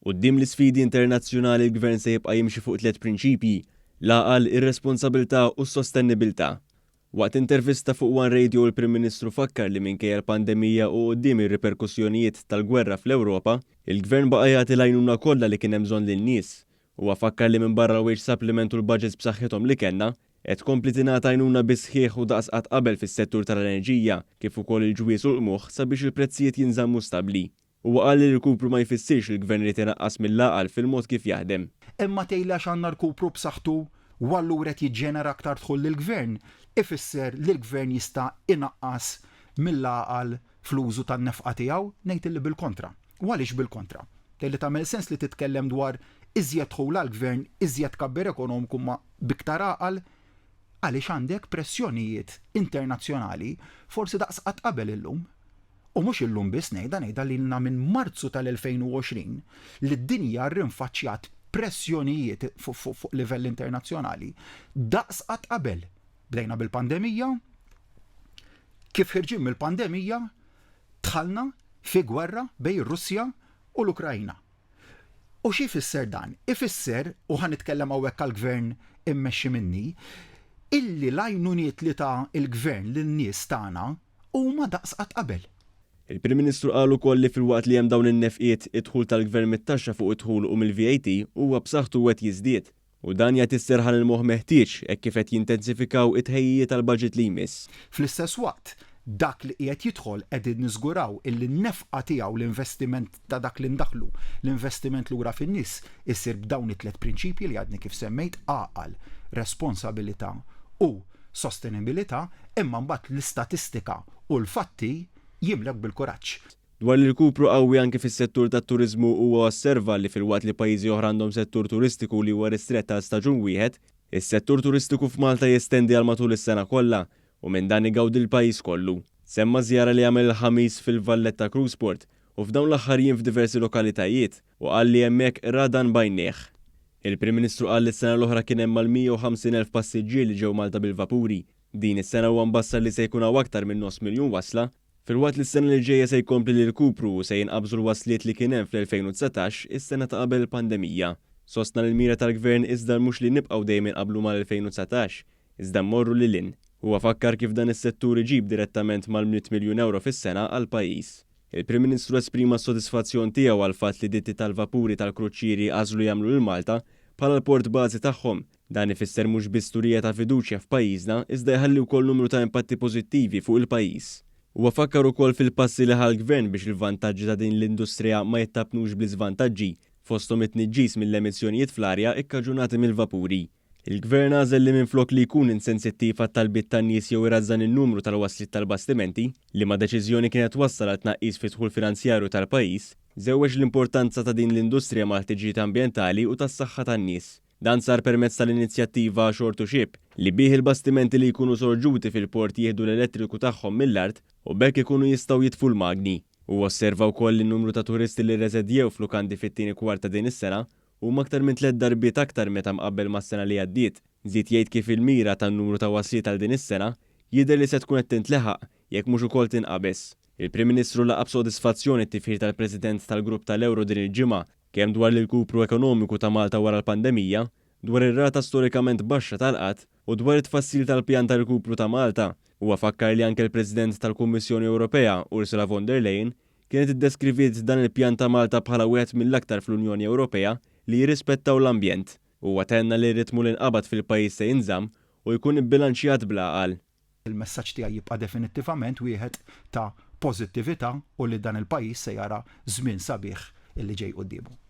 Quddiem l-isfidi internazzjonali l-Gvern se jibqa' jimxi fuq tlett prinċipji, l-għaqal, ir-responsabilità u s-sostennibilità. Waqt intervista fuq One Radio il-Prim Ministru fakkar li minkejja l-pandemija u quddiem ir-riperkussjonijiet tal-gwerra fl-Ewropa, il-Gvern baqa' jagħti l-għajnuna kollha li kien hemm bżonn lin-nies. Huwa fakkar li minbarra l-wage supplement u l-budgets b'saħħithom li kellna, qed tkompli tingħata għajnuna bis-sħiħ u daqs qatt qabel fis-settur tal-enerġija kif ukoll il-ġwież u l-qmuħ sabiex il-prezzijiet jinżammu stabbli. Huwa qal li l-irkupru ma jfissirx li l-Gvern irid inaqqas mill-għaqal fil-mod kif jaħdem. Imma tgħidli għax għandna rkupru b'saħħtu u allura qed jiġġenera aktar dħul lill-Gvern, ifisser li l-Gvern jista' inaqqas mill-għaqal fl-użu tan-nefqa tiegħu? Ngħid illi bil-kontra. U għaliex bil-kontra? Tgħidli tagħmel sens li titkellem dwar iżjed dħul għall-Gvern, iżjed tkabbir ekonomiku imma b'iktar għaqal? Għaliex għandek pressjonijiet internazzjonali forsi daqs qatt qabel illum. U mhux illum biss ngħidha, ngħidha li ilna minn Marzu tal-2020 li d-dinja rrinfaċċjat pressjonijiet fuq livell internazzjonali daqs qatt qabel. Bdejna bil-pandemija, kif ħirġin mill-pandemija dħalna fi gwerra bejn ir-Russja u l-Ukrajna. U xi jfisser dan? Ifisser, u ħa nitkellem hawnhekk għall-Gvern immexxi minni, illi l-għajnuniet li ta l-Gvern lin-nies tagħna huma daqs qatt qabel. Il-Prim Ministru qal ukoll li filwaqt li hemm dawn in-nefqiet, id-dħul tal-Gvern mit-taxxa fuq id-dħul u mill-VAT huwa b'saħħtu u qed jiżdied. U dan jagħti s-serħan il-moħħ meħtieġ hekk kif qed jintensifikaw it-tħejjijiet għall-baġit li jmiss. Fl-istess waqt, dak li qiegħed jidħol qegħdin niżguraw illi n-nefqa tiegħu, l-investiment ta' dak li ndaħħlu, l-investiment lura fin-nies isir b'dawn it-tlett prinċipji li għadni kif semmejt, għaqal, responsabilità u sostenibilità, imma mbagħad l-istatistika u l-fatti jimlewk bil-kuraġġ. Dwar l-irkupru qawwi anki fis-settur tat-turiżmu huwa osserva li filwaqt li pajjiżi oħra għandhom settur turistiku li huwa ristrett għal staġun wieħed, is-settur turistiku f'Malta jestendi għal matul is-sena kollha u minn dan igawdi l-pajjiż kollu. Semma żjara li għamel il-Ħamis fil-Valletta Cruise Port u f'dawn l-aħħar jiem f'diversi lokalitajiet u qal li hemmhekk ra dan b'għajnejh. Il-Prim Ministru qal li s-sena l-oħra kien hemm mal-150,000 passiġġier li ġew Malta bil-vapuri. Din is-sena huwa mbassar li se jkun hawn aktar minn nofs miljun wasla Filwaqt li s-sena li ġejja se jkompli l-irkupru u se jinqabżu l-wasliet li kien hemm fl-2019, is-sena ta' qabel il-pandemija. Sostna li l-mira tal-Gvern iżda mhux li nibqgħu dejjem inqabblu mal-2019, iżda mmorru lil hinn. Huwa fakkar kif dan is-settur iġib direttament mal-mitt miljun ewro fis-sena għall-pajjiż. Il-Prim Ministru esprima s-sodisfazzjon tiegħu għall-fatt li ditti tal-vapuri tal-kruċieri għażlu jagħmlu lil Malta bħala l-port bażi tagħhom Dan ifisser mhux biss turija ta' fiduċja f'pajjiżna iżda jħalli wkoll numru ta' impatti pożittivi fuq il-pajjiż. Huwa fakkar ukoll fil-passi li ħa l-Gvern biex il-vantaġġi ta' din l-industrija ma jittappnux bl-iżvantaġġi, fosthom it-tniġġis mill-emissjonijiet fl-arja kkaġunati mill-vapuri. Il-Gvern għażel li minflok li jkun insensittiv għat-talbiet tan-nies jew irażżan in-numru tal-wasliet tal-bastimenti, liema deċiżjoni kienet twassal għal tnaqqis fid-dħul finanzjarju tal-pajjiż, żewweġ l-importanza ta' din l-industrija mal-ħtiġijiet ambjentali u tas-saħħa tan-nies. Dan sar permezz tal-inizjattiva Shore to Ship, li bih il-bastimenti li jkunu sorġuti fil-port jieħdu l-elettriku tagħhom mill-art u b'hekk ikunu jistgħu jitfu l-magni. Huwa osserva wkoll li n-numru ta' turisti li rresedjew f'lukandi fit-tieni kwart ta' din is-sena huma aktar minn tlett darbiet aktar meta mqabbel mas-sena li għaddiet. Żied jgħid kif il-mira tan-numru ta' wasliet għal din is-sena jidher li se tkun qed tintleħaq jekk mhux ukoll tinqabeż. Il-Prim Ministru laqa' b'sodisfazzjon it-tifħir tal-President tal-Grupp tal-Ewro din il-ġimgħa kemm dwar l-irkupru ekonomiku ta' Malta wara l-pandemija, dwar ir-rata storikament baxxa tal-qgħad u dwar it-tfassil tal-pjan ta' rkupru ta' Malta. Huwa fakkar li anke l-President tal-Kummissjoni Ewropea, Ursula von der Leyen, kienet iddeskriviet dan il-pjan ta' Malta bħala wieħed mill-aktar fl-Unjoni Ewropea li jirrispettaw l-ambjent. Huwa tenna li r-ritmu li nqabad fil-pajjiż se jinżamm u jkun ibbilanċjat bl-għaqal. Il-messaġġ tiegħi jibqa' definittivament wieħed ta' pożittività u li dan il-pajjiż se jara żmien sabiħ illi ġej quddiemu.